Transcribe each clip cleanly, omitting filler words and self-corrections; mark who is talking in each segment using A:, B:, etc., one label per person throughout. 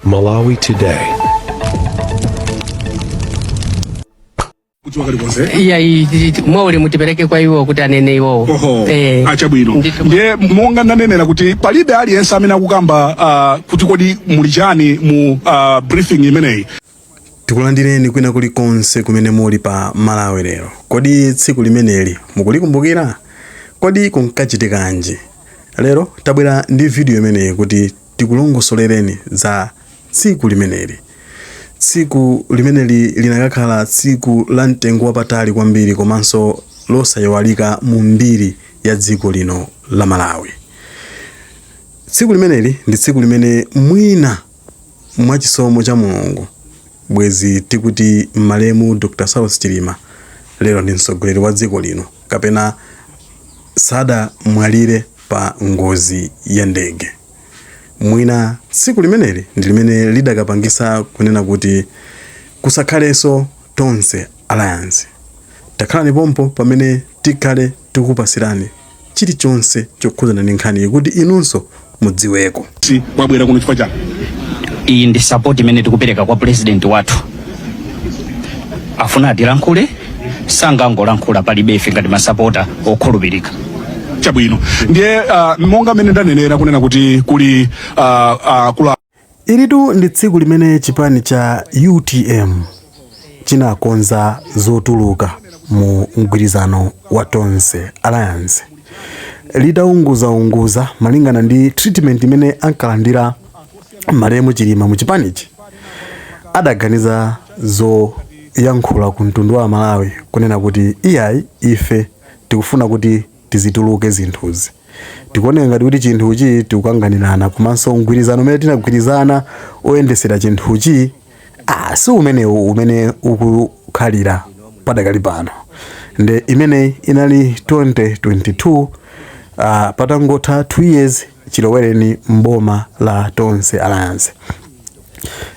A: Malawi Today.
B: Kudziwa kalikonse?
C: Iya, mwaulemu tipereke kwa iwo kuti anene iwowo.
B: Oho.
C: Eh.
B: Achabwino.
C: Ndithu.
B: Ndiye monga ndanenera kuti palibe aliyense amene akukamba kuti kodi muli chani mu briefing imeneyi.
D: Tikulandireni kwina kulikonse kumene muli pa Malawi Lero. Kodi tsiku limeneli mukulikumbukira? Kodi kunkachitikanji? Lero tabwera ndi video imeneyi kuti tikulongosolereni za tsiku limeneli. Tsiku limeneli linakakhala tsiku la mtengo wapatali kwambiri komanso losayiwalika mu mbiri ya dziko lino la Malawi. Tsiku limeneli ndi tsiku limene mwina mwa chisomo cha Mulungu bwezi tikuti malemu Dr. Saulos Chilima lero ndi mtsogoleri wa dziko lino kapena sadamwalire pa ngozi ya ndege. Mwina tsiku limeneli ndi limene lidakapangisa kunena kuti kusakhalenso Tonse Alliance. Takhalani pompo pamene tikhale tikukupasirani chilichonse chokhudzana ndi nkhaniyi kuti inunso mudziweko.
B: Mwabwera kuno chifukwa chani?
E: Iyi ndi support imene tikupereka kwa president wathu. Afuna atilankhule, sangangolankhula palibe ife ngati masapota okhulupirika.
B: Chabwino. Ndiye monga mmene ndanenera kunena kuti kuli kula
D: Ilitu ndi tsiku limene chipani cha utm chinakonza zotuluka mu mgwirizano wa Tonse Alliance litaunguzaunguza malingana ndi treatment imene ankalandira malemu Chilima mu chipanichi. Adaganiza zoyankhula ku mtundu wa Malawi kunena kuti iyayi, ife tikufuna kuti tizituluke zinthuzi. Tikuoneka ngati kuti chinthuchi tikukanganirana, komanso mgwirizano umene tinagwirizana oyendesera chinthuchi si umenewu umene ukukhalira padakali pano. Nde imeneyi inali 2022, patangotha 2 years chilowereni mboma la Tonse Alliance.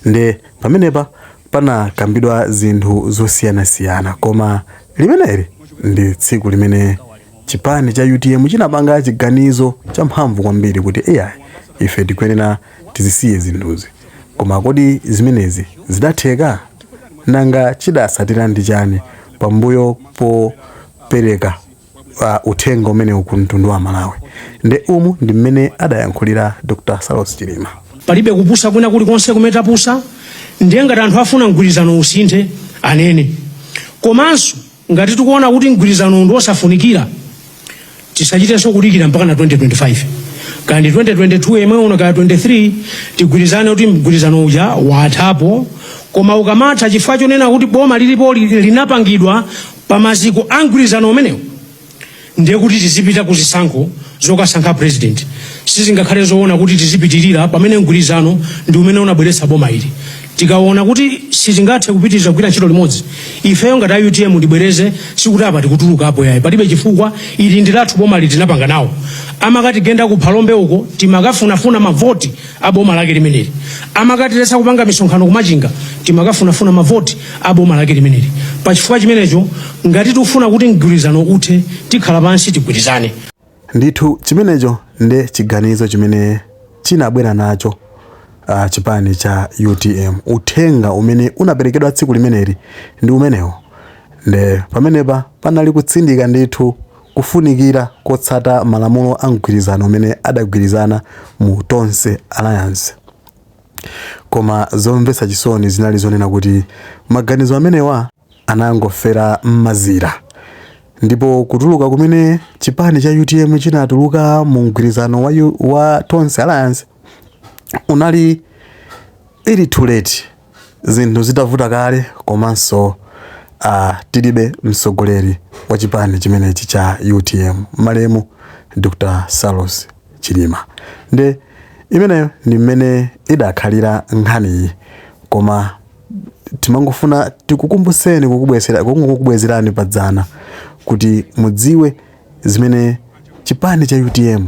D: Nde pamenepa panakambidwa zinthu zosiyanasiyana, koma limeneli ndi tsiku limene chipani cha utm chinapanga chiganizo champhamvu kwambiri kuti iyayi, ife tikuyenera tizisiye zinthuzi. Koma kodi zimenezi zidatheka? Nanga chidasatira ndi chani pambuyo popereka uthenga umenewu ku mtundu wa Malawi? Nde umu ndi mmene adayankhulira Dr. Saulos Chilima.
F: Palibe kupusa kwina kulikonse kumene tapusa. Ndiye ngati anthu afuna mgwirizano usinthe, anene. Komanso ngati tikuona kuti mgwirizano ndi osafunikira, tisachitenso kudikira mpaka na 2025, kandi 2022 yemwe uno kaya 23, tigwirizane kuti mgwirizano uja wathapo. Koma ukamatha, chifukwa chonena kuti boma lilipo linapangidwa pa maziko a mgwirizano umenewu, ndiye kuti tizipita ku zisankho zokasankha president. Sizingakhale zoona kuti tizipitirira pamene mgwirizano ndi umene unabweretsa boma ili. Tikaona kuti sitingathe kupitiriza kugwira ntchito limodzi, ifeyo ngati a UTM, ndibwereze, sikuti apa tikutulukapo yayi, palibe chifukwa. Ili ndi lathu boma, li tinapanga nawo. Amakatigenda ku Phalombe uko, timakafunafuna mavoti a boma lake limeneli. Amakatiletsa kupanga misonkhano kumachinga, timakafunafuna mavoti a boma lake limeneli. Pa chifukwa chimenecho, ngati tikufuna kuti mgwirizano uthe, tikhala pansi tigwirizane.
D: Ndithu chimenecho nde chiganizo chimene chinabwera nacho chipani cha UTM. Uthenga umene unaperekedwa tsiku limeneli ndi umenewo. Nde pamenepa panali kutsindika ndithu kufunikira kotsata malamulo a mgwirizano umene adagwirizana mu Tonse Alliance. Koma zomvetsa chisoni zinali zonena kuti maganizo amenewa anangofera m'mazira, ndipo kutuluka kumene chipani cha UTM chinatuluka mu mgwirizano wa Tonse Alliance unali ili too late, zinthu zitavuta kale, komanso tilibe mtsogoleri wa chipani chimenechi cha UTM, malemu Dr. Saulos Chilima. Nde imeneyo ndi mmene idakhalira nkhaniyi, koma timangofuna tikukumbuseni, kungokubwezerani padzana kuti mudziwe zimene chipani cha UTM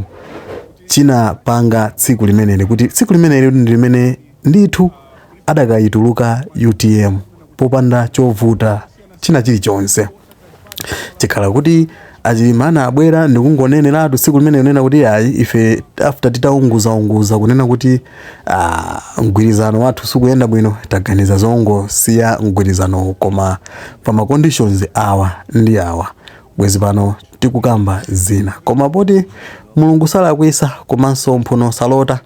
D: chinapanga tsiku limeneli, kuti tsiku limeneli ndi limene ndithu adakayituluka UTM popanda chovuta china chilichonse. Chikhala kuti Achilima anabwera ndikungoneneratu tsiku limene kunena kuti ayi, ife after titaunguzaunguza kunena kuti mgwirizano wathu sukuyenda bwino, taganiza zongosiya mgwirizanowu, koma pa ma conditions awa ndi awa, bwezi pano tikukamba zina. Koma poti Mulungu salakwisa komanso mphuno salota,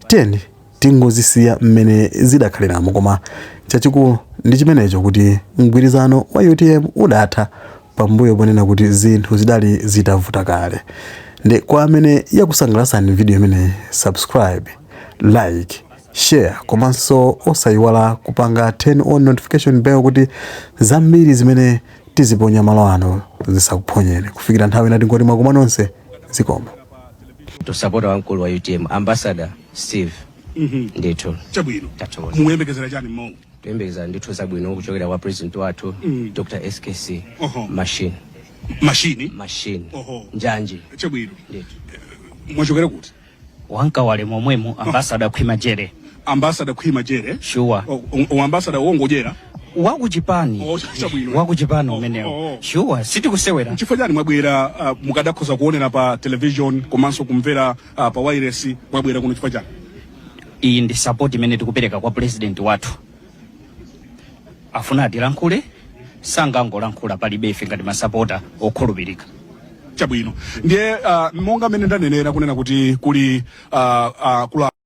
D: tiyeni tingozisiya mmene zidakhaliramo. Koma chachikulu ndi chimenecho, kuti mgwirizano wa UTM udatha pambuyo ponena kuti zinthu zidali zitavuta kale. Ndi kwa amene yakusangalasani video imeneyi, subscribe, like, share, komanso osayiwala kupanga turn on notification bell kuti zambiri zimene tiziponya malo ano zisakuphonyeni. Kufikira nthawi ina, tingoti mwakoma nonse, zikomo.
C: Tusapota wamkulu wa UTM, Ambassador Steve, ndithu.
B: Chabwino.
C: Tathokoza.
B: Muyembekezera chani mmawu?
C: Tuyembekeza ndithu zabwino kuchokera kwa president wathu, Dr SKC. Machine.
B: Machine.
C: Machine. Njanji.
B: Chabwino.
C: Ndithu.
B: Mwachokera kuti?
E: Wankawale momwemo, Ambassador Khwima Jere.
B: Ambassador Khwima Jere.
E: Sure.
B: O ambassador wongojera?
E: Wakuchipani.
B: Oh, chabwino.
E: Wakuchipani umenewo.
B: Oh.
E: Sure, sitikusewera.
B: Chifukwa chani mwabwera? Mukadakhoza kuonera pa television komanso kumvera pa wireless, mwabwera kuno chifukwa chani?
E: Iyi ndi support imene tikupereka kwa president wathu. Afuna atilankhule, sangangolankhula palibe ife ngati masapota okhulupirika.
B: Chabwino. Ndiye monga mmene ndanenera kunena kuti kuli kula